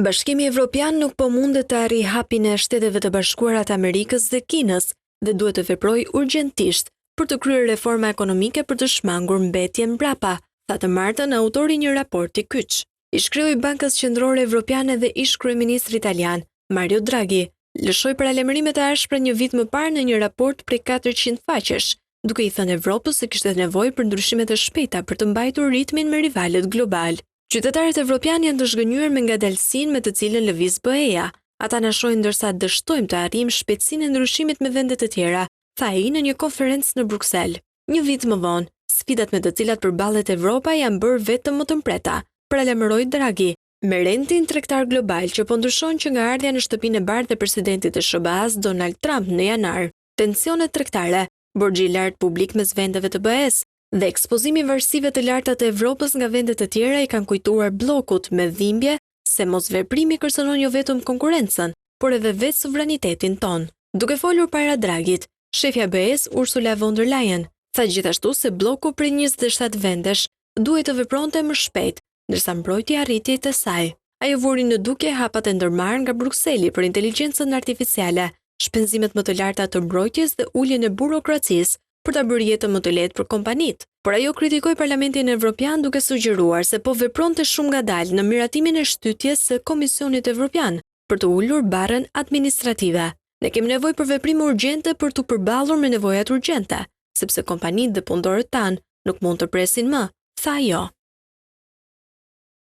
Bashkimi Evropian nuk po mundet të arrijë hapin e Shteteve të Bashkuara të Amerikës dhe Kinës dhe duhet të veprojë urgjentisht për të kryer reforma ekonomike për të shmangur mbetjen mbrapa, tha të martën autori i një raporti kyç. Ish-kreu i Bankës Qendrore Evropiane dhe ish-kryeministri italian, Mario Draghi, lëshoi paralajmërime të ashpra një vit më parë në një raport prej 400 faqesh, duke i thënë Evropës se kishte nevojë për ndryshime të shpejta për të mbajtur ritmin me rivalët globalë. Qytetarët evropianë janë të zhgënjyer me ngadalësinë me të cilën lëviz BE-ja. Ata na shohin ndërsa dështojmë të arrijmë shpejtësinë e ndryshimit me vendet e tjera, tha ai në një konferencë në Bruksel. Një vit më vonë, sfidat me të cilat përballet Evropa janë bërë vetëm më të mprehta, paralajmëroi Draghi, me rendin tregtar global që po ndryshon që nga ardhja në Shtëpinë e Bardhë e presidentit të SHBA-së Donald Trump në janar, tensionet tregtare, borxhi i lartë publik mes vendeve të BE-së, Dhe ekspozimi i varësive të larta të Evropës nga vendet e tjera i kanë kujtuar bllokut me dhimbje se mosveprimi kërcënon jo vetëm konkurrencën, por edhe vetë sovranitetin tonë. Duke folur para Draghit, shefja e BE-së Ursula von der Leyen tha gjithashtu se blloku prej 27 vendesh duhej të vepronte më shpejt, ndërsa mbrojti arritjet e saj. Ajo vuri në dukje hapat e ndërmarrë nga Brukseli për inteligjencën artificiale, shpenzimet më të larta të mbrojtjes dhe uljen e burokracisë për ta bërë jetën më të lehtë për kompanitë. Por ajo kritikoi Parlamentin Evropian duke sugjeruar se po vepronte shumë ngadalë në miratimin e shtytjes së Komisionit Evropian për të ulur barrën administrative. Ne kemi nevojë për veprime urgjente për t'u përballur me nevojat urgjente, sepse kompanitë dhe punëtorët tanë nuk mund të presin më, tha ajo.